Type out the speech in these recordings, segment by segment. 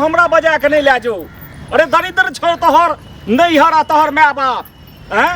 हमरा बजा के नहि लए जो। अरे दरिद्र छौ तोहर नैहर आ तोहर माय बाप। हैं,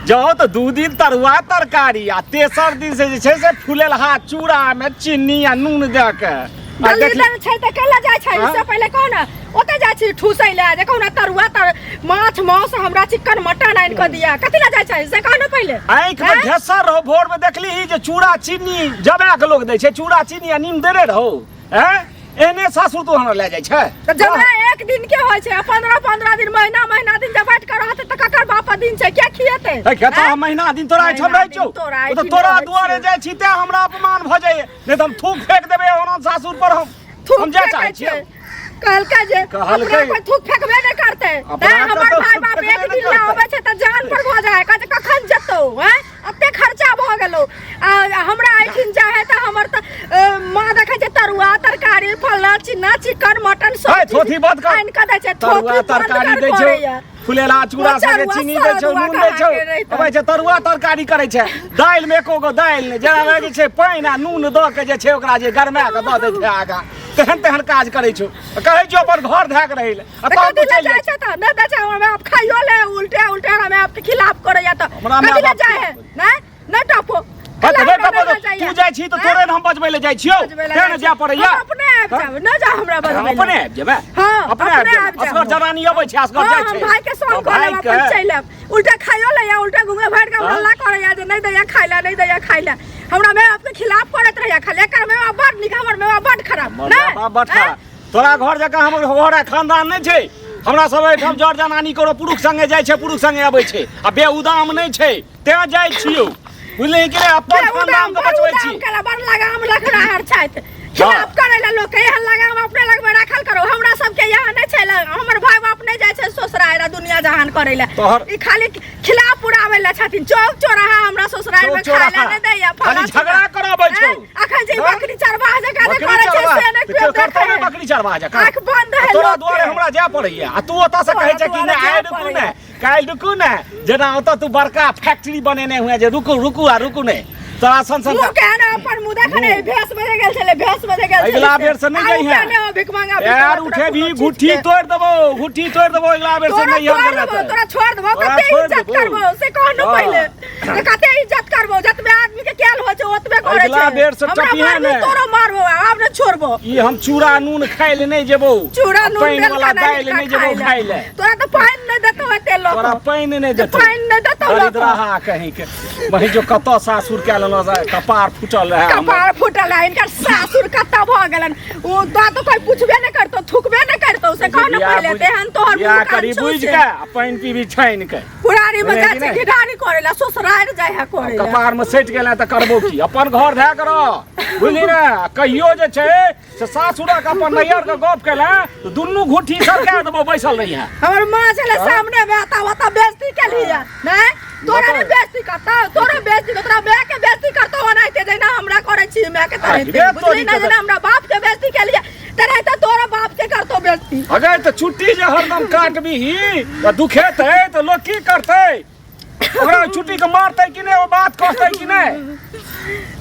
जाओ तऽ 2 दिन तरुआ तरकारी आ तेसर दिन से जे छै से फुलेलहा चूड़ा में चीनी आ नून दऽ के आ देखली दलिदर छै तऽ केला जाइ छै? हाँ? से पहिले कहो ने, ओतऽ जाइ छी ठूसै लए जे कहुना तरुआ तर माछ मांस हमरा चिकन मटन आनि कऽ दिया, कथी लए जाइ छै से कहो ने पहिले। आँखि में हैं? ढेसर रहो, भोर में देखली ही जे चूड़ा चीनी जमा के लोग दै छै, चूड़ा चीनी आ नीम देने रहो। हैं, एहने सासुर तू हमरा लए जाइ छै? तऽ जमा एक दिन के होइ छै, 15-15 दिन, महीना महीना दिन जब बैठ के रहतै तऽ ककर बाप दिन छै, के खिएतै? हे खेता? हैं? महीना दिन तोरा एहिठाम महीना रहै दिन छौ, तोरा ओ तऽ एहिठाम तोरा रहै दुआरे छियौ। जाइ छी तें हमरा अपमान भऽ जाइए, नहि तऽ हम थूक फेंक देबै ओना सासुर पर। हम थूक हम जाय फेंकै चाहै छियै। छै। कहलकै जे कहलकै। अपना कोई थूक फेंकबे नहि करतै। अपना तैं के हमर तऽ भाय थूक बाप फेंकबे एक नहि दिन लए करतै। अबै छै तऽ जान पर भऽ जाइ है, कहै छै कखन जेतौ? हैं, एते खर्चा भऽ गेलौ आ हमरा एहिठिन जाइ है तऽ हमर तऽ माँ देखै छै तरुआ तरकारी फल्ला चिन्ना चिकन मटन सब है, चीज थोथी बंद कर। आनि कऽ दै छै। तरुआ थोथी बंद तरकारी कर दै छौ, करैया। फुलेला चूड़ा ओ संगे चरुआ चीनी दै छौ, सरुआ नून दै छौ, कहाँ के रहितै? अबै छै तरुआ तरकारी करै छै, दालि मे एको गो दालि नहि, जेना लगै छै पानि आ नून दऽ के जे छै ओकरा जे गरमा के दऽ दै छै आगाँ, तेहन तेहन काज करै छौ। कहै छौ अपन घर धए के रहै लए आ तऽ तहन कथी तू लए चलि जाइ जाइ छै? तऽ नहि दै छै हमरा माय बाप खाइयो ले, उल्टे उल्टे हमरा माय बाप के खिलाफ करैया तऽ हमरा माय कथी लए बाप जाइ है? नहि नहि टपो। हँ, तऽ कला नहि हमरा टपो नहि तऽ जाइया। तू जाइ छी तऽ हैं? तोरे ने हम बजबै लए जाइ छियौ, बजबै लए तें ने जाइ जाय छी। पड़ैया। हम अपने आबि हँ? जायब, नहि जा हमरा बजबै लए। अपने आबि जेबै? हाँ, अपने आबि अपने जेबै। आबि जायब। असगर जनानी अबै छै, असगर हाँ, जाइ हम छै। भाई के संग हँ, कऽ लेब, भाई अपन के। चलि आयब। उल्टा खाइयो लैया, उल्टा घूमे भरि के हाँ? हल्ला करैया जे नहि दैया खाइ लए, नहि दैया खाइ लए। हमरा माय बाप के खिलाफ करैत रहैया खाली। एकर माय बाप बड़ नीक, हमर माय बाप बड़ खराब। हमर नहि? माय बाप बड़ हैं? खराब। तोरा घर जकाँ हमर घर आ खानदान नहि छै। हमरा सब एहिठाम जर जनानी करो पुरुष संगे जाइ छै, पुरुष संगे अबै छै आ बेउदाम नहि छै, तें जाइ छियौ, बुझलिही कि नहि? अपन बेउदाम, खानदान के बड़ बचबै उदाम छी। केला, बड़ लगाम लखड़ाहर छथि। खिलाफ करै लए लोक के एहन लगाम अपने लगमे राखल करो। हमरा सबके यहाँ नहि छै हमर भाय बाप नहि जाइ छै ससुरारि आ दुनिया जहान करै लए। तोहर ई खाली खिलाफ पुराबै लए छथिन। चौक चौराहा हमरा ससुरारि में चौक खाय लए चौराहा। नहि दैया, खाली फलां झगड़ा चिल्लां। कराबै छौ। हैं? अखन जे हैं? बकरी चरवाहा जकाँ जे बकरी करै छै चरवाहा। से नहि तऽ केओ केओ करतौ देखै। ने बकरी चरवाहा जकाँ? आँखि बंद है आ तोरा लोकके। दुआरे हमरा जाय पड़ैया आ तू ओतऽ से कहै तोरा छै कि दुआरे नहि जाय आइ रुकू पड़ैया। ने काल्हि रुकू ने, जेना ओतऽ तू बड़का फैक्ट्री बनेने हुए जे रुकू रुकू आ रुकू नहि, तोरा सन सन मुँह केहन है अपन मुँह देख ने, भेष बजे गेल छलै, भेष बजे गेल छलै। अगिला बेर से नहि आ जइहें। उठे ने हो, भिख मांगा, भिख पैर मांगा, तोरा उठे भी कोनो चीज घुट्ठी के। तोड़ि देबौ, घुट्ठी तोड़ि देबौ अगिला बेर से तोरा नहि हम छोड़ गेलै देबौ, तऽ। तोरा छोड़ देबौ, तोरा कते छोड़ि इज्जत देबौ। करबौ से कह न हाँ। पहिले, जे कते इज्जत करबौ, जतबे आदमी के केल होइ छै ओतबे करै अगिला छै। बेर से हमरा टपिहे मारबी, ने। तोरो मारबौ, आब ने छोड़बौ। ई हम चूड़ा नून खाइ लए नहि जेबौ, चूड़ा आ नून पानि देलका वाला नहि दालि नहि जेबौ खाइ लए। खाइ लए। तोरा तऽ पानि नहि देतौ एते लोक। तोरा पानि नहि देतौ। पानि नहि देतौ लोक। दरिद्राहा कहीं के वही जो कतऽ सासुर कए लेलहुँ से कपार फूटल रहै हमर। कपार फूटल है हिनकर, सासुर कतऽ भऽ गेलनि ओ तो तऽ कोइ पुछबे नहि करतौ, थुकबे नहि करतौ से कह ने बियाह पहिले। तेहन तोहर बियाह मुँह कान करी छौ बुझि से। के आ पानि पीबी छानि के। पुरारी में बुझलियै जाइ कि छै नहि? घिढारी करै लए, ससुरारि जाइ है करै लए। कपार में सटि गेलै तऽ करबो की? अपन घर धए के रह, बुझली ने? आ कहियो जे छै से सासुरक अपन नैहर के गप केला तऽ दुनू घुट्ठी सरका देबो, बैसल रहिहे। हमर माँ छलै हाँ? सामने में, आता ओता बेइज्जती केलही है नहि? तोरा बताउ। नहि बेइज्जती करतौ? तोरा बेइज्जती करतौ, तोरा माय के बेइज्जती करतौ ओनाहिते जहिना हमरा करै छी माय के तेनाहिते। रे बुझली तोरी ने? के जेना हमरा बाप के बेइज्जती केलियै तेनाहिते तोरा बाप के करतौ बेइज्जती। अगर तऽ छुट्टी जे हरदम काटबिही तऽ दुखेतै तऽ लोक की करतै? ओकरा छुट्टी के मारतै कि नहि? ओ बात कहतै कि नहि?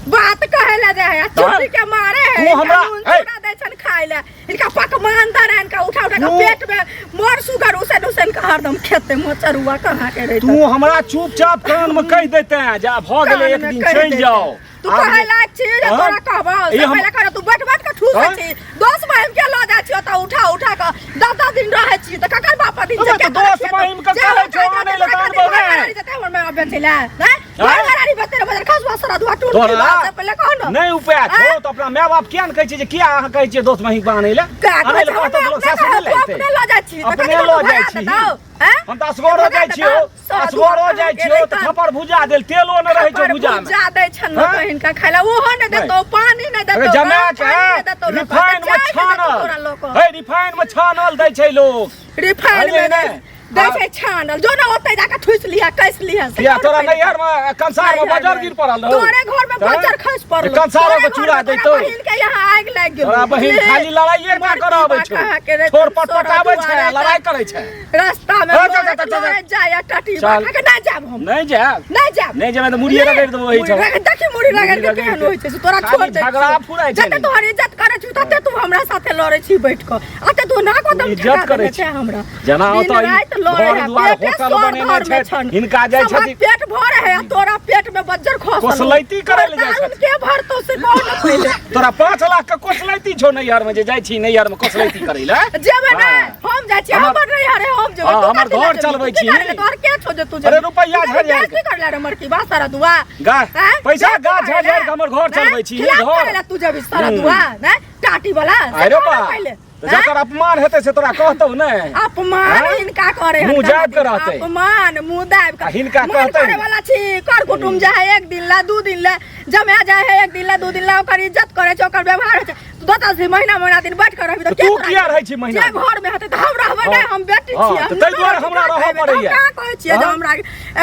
बात कहे ला जाय है, तहन? चुट्टी के मारे है, तू इनका हमरा- नून हे। चूड़ा दै छन खाय ला, इनका पकवान दर है, इनका उठा उठा के तू- पेट में मोर सुगर उसन उसन के हरदम खेते मोचरुआ कहाँ के रहितै। तू हमरा चुपचाप कान में कहि देते जे भऽ गेलै कान एक में दिन कहि चलि देतै। जाओ। तू आब कहै जे- लायक छी जे हाँ? तोरा कहबौ ई से हम- पहिले कह, तू बैठ बैठ के ठूसै हाँ? छी, दोस्त बहिन के लऽ जाइ छी ओतऽ, उठा उठा के 10-10 दिन रहै छी तऽ ककर बाप दिन छै? अबे के तऽ तोरा दोस्त खेतौ? बहिन के जे कहै होतै छौ, आनै लए तोरा तऽ खातिर आनबौ घर नहि। घरारी जेतै, हमर माय बाप बेचै लए, नहि? आँय? घर घरारी बेचतै रे, बजर खसुआ सरा दुआ टूट तोरा गेल, से पहिले कह न। नहि उपाय छौ आँय? तऽ अपना माय बाप किया ने कहै छै जे किया अहाँ कहै छियै दोस्त बहिन के आनै लए? का कहै आनै लए छै? कहतौ तऽ हमरा लोक अपने सासुर कहै, नहि तू लैतै। अपने लऽ जाइ छी, तऽ अपने कथी लऽ लऽ जाइ भगा छी। देतौ? आँय? हम तऽ असगरो भगा जाइ देतौ? छियौ, सरा असगरो दुआ जाइ कहाँ छियौ के तऽ रहितन? खपर भुजा देल, तेलो नहि रहै छौ खपर भुजा मे। भुजा दै छन हाँ? लोक हिनका खाय लए, ओहो नहि देतौ, पानि नहि देतौ, अरे जमा गरम के पानि नहि देतौ लोक, रिफाइन में चाय नहि देतौ तोरा छानल लोक। हे, रिफाइन में छानल दै छै लोक। रिफाइन अरे में नहि। दै हाँ। छै छानल, जो ने ओतै जाके ठुसि लिहऽ, कसि लिहऽ, से किया कौन तोरा पहिले नैहर में कंसार में नैहर बजर में। गिर पड़ल रहौ? तोरे घर में तऽ? बजर खसि पड़लौ। कंसारो तोरे के घर चूड़ा में तोरा दैतौ। बहिन के यहाँ आगि लागि गेलौ। तोरा बहिन बुझलिही? खाली लड़ाइए टा मरती करऽ अबै बा छौ, कहाँ के रे, ठोर तोरा पटपटाबै छै दुआरे आ लड़ाइ करै छै। रास्ता में चल, चल, लोक चल, चल, चल। लड़ैत जाय आ टटी चल। बा के नहि जायब। जायब हम। नहि जायब। नहि जायब। नहि जेबै तऽ मुड़िए रगड़ि देबौ एहिठाम। देखी मुड़ी रगड़ि के रगड़ि केहन के। होइ छै से तोरा खाली छोड़ दै झगड़ा छियौ। फुराइ छै जते ने। तोहर इज्जत करै छी तते तू हमरा साथे लड़ै छी बैठ कऽ, अते तू नाक दम इज्जत ठेका करै देने छी। छै हमरा। जेना दिन ओतऽ ई राति लड़ै घर है, दुआर पेटे होटल सर बनेने धरमे छथि, छनि। हिनका जाइ सभक छथिन। पेट भरे है आ तोरा पेट में बज्जर खसल। कोसलैती करै लए जाइ छथिन। के भरतौ से कह न पहिले। तोरा 5 लाख के कोसलैती छौ नैहर में, जे जाइ छी नैहर में कोसलैती करै लए। जेबै नै। हाँ। हम जाइ छी। हमर हमर नहीं हरे, हम जेबै। हाँ, तू हमर कथी लए घर जेबही? चलबै तू की छी। करले? तोहर के छौ जे तू अरे जेबही? रुपैआ तू झाड़ि झाड़ि बेइज्जती करले रे मरकी बा सारा दुआ। गा हैं? पैसा बेइज्जती गाछ करले? झाड़ि झाड़ि के हमर घर हैं? चलबै छी। खिलाफ घर करेला तू जेबही सारा हम्म। दुआ नै टाटी वाला से अरे कह बा ना पहिले। तऽ जकर अपमान हेतै से तोरा कहतौ ने। अपमान हैं? हिनका करे मुँह हन जाबि के रहतै। अपमान मुँह दाबि के आ हिनका मन कहतै करे वाला छी। कर कुटुम जाए है एक दिन ला दू दिन ला, जमा जाए है एक दिन ला दू दिन ला, ओकर इज्जत करे छै, ओकर व्यवहार होइ छै। दस दस महीना महीना दिन बैठ के रहबी तऽ तऽ के तू तोरा किया रहै छी महीना जे दिन? घर में हेतै तऽ हम रहबै हाँ। नहि, हम बेटी हाँ, छियै। तऽ ताहि दुआरे हमरा रहऽ पड़ैया। हम कहाँ कहै छियै जे हाँ? हमरा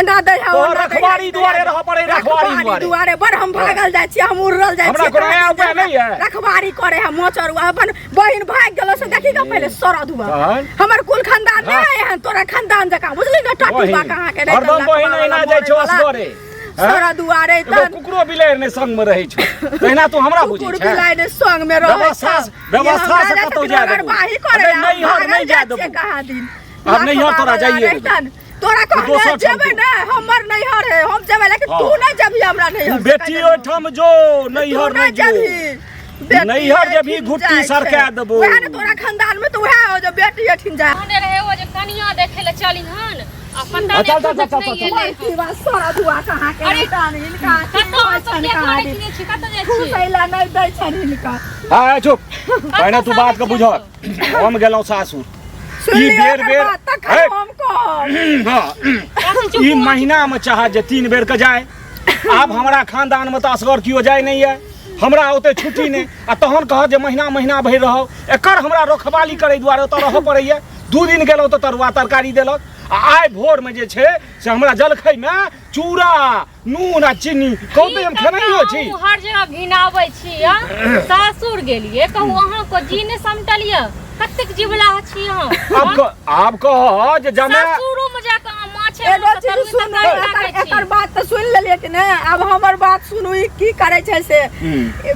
एना दै है, तोहर ओना दै है, रखवारी दुआरे रहऽ पड़ै, रखवारी दुआरे। दुआरे बड़ हम भागल जाइ छियै, हम उड़ल जाइ हमरा छियै। कोनो आया उपाय नहि यऽ? रखवारी करे है मोचर अपन बहिन भागि गेलो से देखी के पहिले सरद हुआ। तहन? हमर कुल खानदान हाँ। नहि एहन तोरा खानदान जकाँ, बुझली ने? टाटू बहिन। बा कहाँ के नहि तऽ हरदम बहिन लठवा एना वाला जाइ छौ मरे वाला। असगरे। हैं? सरद दुआरे एगो तऽ कुकुरो बिलाड़ि नहि संग मे रहै छौ, तहिना तू हमरा बुझै कुकुर छै। बिलाइ ने संग में रहै व्यवस्था छौ। व्यवस्था से ये हमरा कतौ जाइ जाय छथिन, देबू। ओगरबाही करे अरे ला, नैहर भागल नहि जाय जाइ छियै देबू। कहाँ दिन। आब नैहर तोरा लठवा जाइए वाला देबू। रहितन। तोरा कहने दोसर ठाम जेबै तू। ने, हमर नैहर है, हम जेबै, लेकिन हाँ। तू नहि जेबही हमरा तू नैहर। बेटी ओहिठाम जो, तू नैहर नहि नहि जो। जेबही। बेटी नैहर जेबही, एहिठिन घुट्टी जाइ छै। सरका देबौ। वएह ने तोरा खानदान में तऽ वएह हो जे बेटी एठिन जाय। कहने रहे ओ जे कनिया देखे ले चली हन आ पता हाँ, नहीं चल, चल, एखन तक चल, चल, नहि चल। एलै हन। की बात सारा धुआ कहाँ के अरे, रहतन हिनका की कतऽ अहाँ होइ सब छनि किया कहाँ करै दिन। छी कतऽ जाइ छी? घुसैला नहि दै छनि हिनका। हाँ चुप, पहिने तू बात के बुझह। हम गेलहुँ सासुर सुनि ई लिअ बेर ओकर बेर बात, तखन हे, हम कहब। हाँ, कथी चुप ई हो? महीना में चाहत जे 3 बेर के जाय। आब हमरा खानदान में तऽ असगर केओ जाय नहि यऽ, हमरा ओते छुट्टी नहि, आ तहन कहत जे महीना महीना भरि रहब। एकर हमरा रखवाली करै दुआरे ओतऽ रहऽ पड़ैया। 2 दिन गेलहुँ तऽ तरुआ तरकारी देलक, आ आइ भोरमे जे छै से हमरा जलखैमे चूड़ा नून आ चीनी। कहू तऽ हम खेनैयो छी। अहूँ हर जगह घिनाबै छी आ सासुर गेलियै कहू अहाँके जी नहि समटल यऽ, कतेक जिबला छी अहाँ। आब कह जे जमे सासुरो में जाके अहाँ माछे एगो मांस चीज तरुए सुनू, तरकारी एकर राखै छी। एकर बात तऽ सुनि लेलियै कि नहि? आब हमर बात सुनू, ई की करै छै से।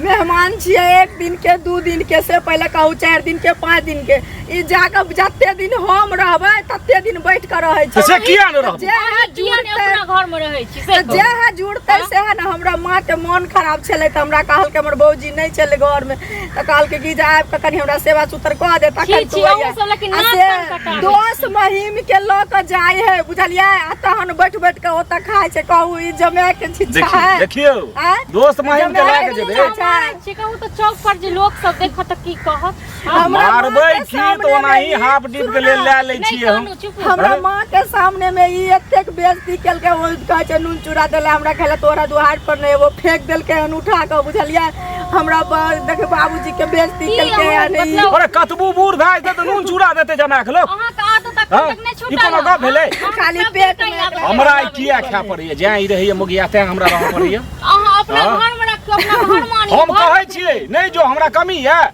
मेहमान छियै एक दिन के दू दिन के, से पहिले कहू 4 दिन के 5 दिन के, ई जाके जते दिन हम रहबै तते दिन बैठ कऽ रहै छै। से किया ने रहबै? जे है अहाँ किया ने जुड़तै अपना घर में रहै छी से तऽ कहू। जे है जुड़तै से है ने। हमरा माँ के मोन खराब छलै तऽ हमरा कहलकै, हमर भौजी नहि छलै घरमे, तऽ कहलकै कि जे आबि कऽ कनि हमरा सेवा सुतर कऽ दे तखन छी, तू छी, अइहे। अहूँ सब लेकिन आ नाक से कान कटाबै दोस छी। महीम के लऽ कऽ जाइ है, बुझलियै? आ तहन बैठ बैठ कऽ ओतऽ खाइ छै। कहू ई जमाए के छिच्छा देखियौ है? देखियौ आँय? दोस्त महिम के लए के जमाए जेबै। के मारै छी कहू तऽ चौक पर जे लोक सब देखत तऽ की कहत? हमरा माँ मारबै के की तऽ सामने में ओनाही ई हाफ डिप सुनू के लेल ना, लए लै नहि छियै हम। कानू चुप हो। हमरा अरे? माँ के सामने में ई एतेक बेइज्जती केलकै, ओ कहै छै नून चूड़ा देले हमरा खाय लए, तोरा दुआर पर नहि एबो, फेंक देलकै हन उठा कऽ, बुझलियै? हमरा देख बाबूजी के बेइज्जती की केलकै अहाँ हन ई। मतलब अरे कतबो बूढ़ भए जेतै तऽ नून चूड़ा देतै जमा के लोक। अहाँके आदत अखन हाँ? तक नहि ई छूटल कोनो हँ? गप भेलै? अहाँ खाली सब पेट दिन में कहिया एकरा हमरा ई किया खाय पड़ैया? जैं ई रहैया मोगिया तैं हमरा रहऽ पड़ैया। अहाँ अपना हाँ? घर में रखियौ, अपना घर मानियौ। हम घर कहै छियै नहि जो, हमरा कमी यऽ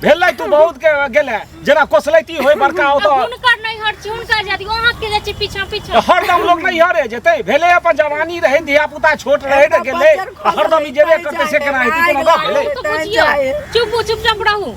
भेलै तू बहुत के गेलै जेना कोसलैती होय बड़का तऽ ओतऽ। हुनकर नैहर छी, हुनका जाय दियौ, अहाँ के जाइ छी पीछा पीछा? हरदम लोक नैहरे जेतै? भेलै अपन जवानी रहै, धिया पुता छोट रहै तऽ एकरा गेलै, बज्जर आ हरदम ई जेबे खसलै, करतै से केना हेतै? आगि कोनो गप भेलै? अहूँ तऽ तैं बुझियौ जाइ। चुप चुपचाप रहू।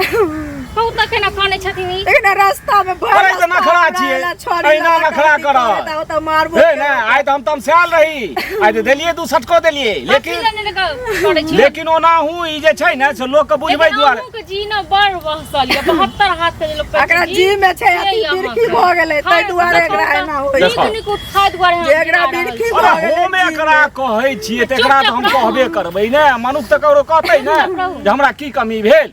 कहू तऽ केना कानै छथिन ई? देखने रास्ता में भर अरे तऽ रास्ता नखरा हमरा छियै। एला छड़ी अहिना लगा नखरा कऽ करत। ओतऽ ओतऽ मारबो हे ने केलक। आइ तऽ हम तमसायल रही, आइ तऽ देलियै 2 सटको देलियै, कथी लेकिन लए नहि करै छी? लेकिन ओनाहु ई जे छै ने से लोक के बुझबै लेकिन दुआरे। अहूँके जी ने बड़ बहसल यऽ, 72 हाथ के जे लोक कहै एकरा छै, जी में छै से अति यऽ बिरखी अहाँके। भऽ गेलै, ताहि हँ, दुआरे देखौ एकरा तऽ एना होइ देखौ। छै। नीक नीक खाय दुआरे हम जे एकरा गिरा रहल बिरखी छी। भऽ अरे गेलै हम जी एकरा में। कहै छियै तऽ एकरा तऽ हम चुपचाप रहू। कहबे करबै ने, मनुख तऽ ककरो कहतै ने चुपचाप रहू। जे हमरा की कमी भेल,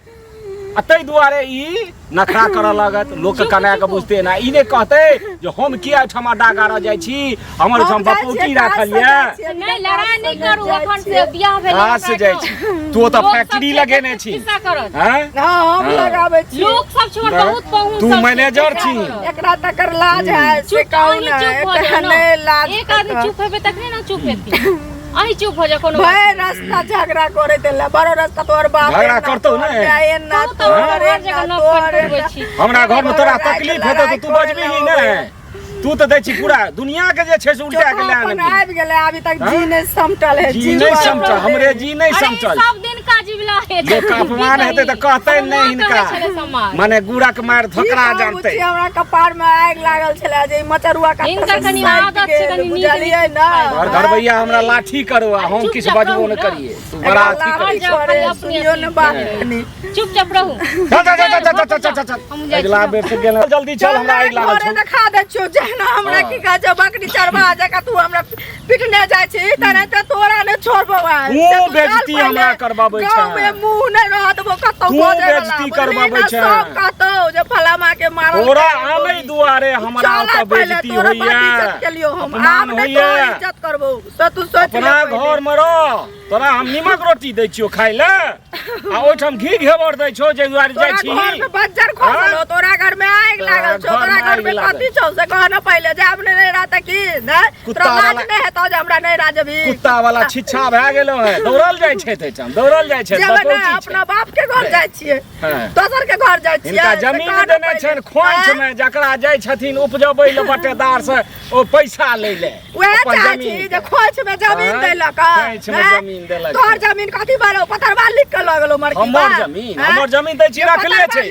आ ताहि दुआरे ई नखरा करऽ लागत। लोक चुप, कना के चुप। बुझते ना, ई नहि कहतै जे हम किया एहिठाम डागारऽ जाइ छी, हमर हम ओहिठाम जाइ छियै, बपौती काज राखल से यऽ। जाइ छियै, नहि लड़ाइ नहि काज से करू, जाइ एखन छियै। से बियाह भेलै काज से हमरा जाइ एहिठाम। छी, तू ओतऽ लोक सब फैक्ट्री छै, लगेने कतेक छी। खिस्सा करत। आँय? हँ, हम हाँ। लगाबै छियै। लोक सब छै हमर बहुत पहुँच तू सब छै, मैनेजर खिस्सा छी। करत। एकरा तकर लाज है से चुप कहू अहीं ने, चुप भऽ एकरा जाउ ने। नहि लाज एक आदमी तकर। चुप हेबै तखने ने चुप हेती। अहीं चुप हो जाउ, कोनो बात भय रास्ता झगड़ा करे देला, बड़ो रास्ता तोहर बाप झगड़ा एना, करतौ तोहर ने? माय एना, कहू तऽ तोहर हर एना, जगह नौकर तोहर करबै एना। छी। हमरा घर में तोरा लड़ाइ तकलीफ हेतौ तऽ तू करे बजबिही ला ने। तू तऽ दै छी पूरा दुनिया के जे छै से उल्टा के लए चौथापन आनबी आबि गेलै अभी तक हाँ? जी नहि समटल है जी नहि समटल हमरे जी नहि अरे ई समटल सब दिन का जिबला है लोक के अपमान हेतै तऽ कहतै नहि हिनका मने गुड़क मारि धोकरा जानतै हमरा कपार में आगि लागल छलै जे ई मचरुआ कतऽ हिनकर से कनि साटि आदत छै, गेल, कनि नीक बुझलियै नीक ने घर घरबैया हमरा लाठी करो आ हम किछु चुपचाप बजबो रहू नहि ने। करिए तू बड़ा एकरा अथी लाठी करी जाओ, करे, खाली अपने सुनियो ने बात कनि। चुपचाप रहू चल चल चल चल चल चल चल हम जाइ छी अगिला बेर से गेल जल्दी चल हमरा आगि लागल घरे छौ देखा दै छियौ जहना हमरा हाँ। की कहै छै बकरी चरबा जकाँ तू हमरा पिटने जाइ छी तेनाहिते तोरा नहि छोड़बौ आइ। तू से तू चल बेइज्जती पहिले, हमरा करबाबै गाँव छें। में मुँह नहि रहत वो कतौ तू बजै वला, बेइज्जती बुझलिही करबाबै ने? छें। सब कहतौ जे फलामा के मारल तोरा आनै दुआरे हमरा चल ओतऽ पहिले, बेइज्जती तोरा बड होइया इज्जत केलियौ हम अपमान आब नहि होइया तोहर इज्जत करबौ से तू सोच ले अपना पहिले। घर मे रह तोरा हम नीमक रोटी दै छियौ खाय लए आ ओहिठाम घी घेवर दै छौ जे दुआरे तोरा जाइ छी घर में बज्जर खसल हो तोरा घर में आगि तोरा लागल छौ घर तोरा में घर में आगि लागल। कथी छौ से कह न पहिले जे आब नहि रहता की नहि कुत्ता तोरा लाज वाला- नहि हेतौ जे हमरा नहि राजबी कुत्ता वाला छिच्छा भए गेलो है दौड़ल जाइ छै ताहिठाम दौड़ल जाइ छै जेबै बकौची नहि छै। अपना बाप के घर जाइ छियै हाँ। दोसर के घर जाइ छियै हिनका से जमीन कह न देने पहिले। छनि खोंइछ आँय? मे जकरा जाइ छथिन उपजबै लए बटेदार से ओ पैसा लै लए वएह अपन चाहै जमीन छी के। जे खोंइछ में जमीन आँय? देलक खोंइछ में जमीन देलक। तोहर जमीन कथी बारे पथरवा लिख के लऽ गेलो मरकी हमर जमीन हमर जमीन दै छी रखले छै।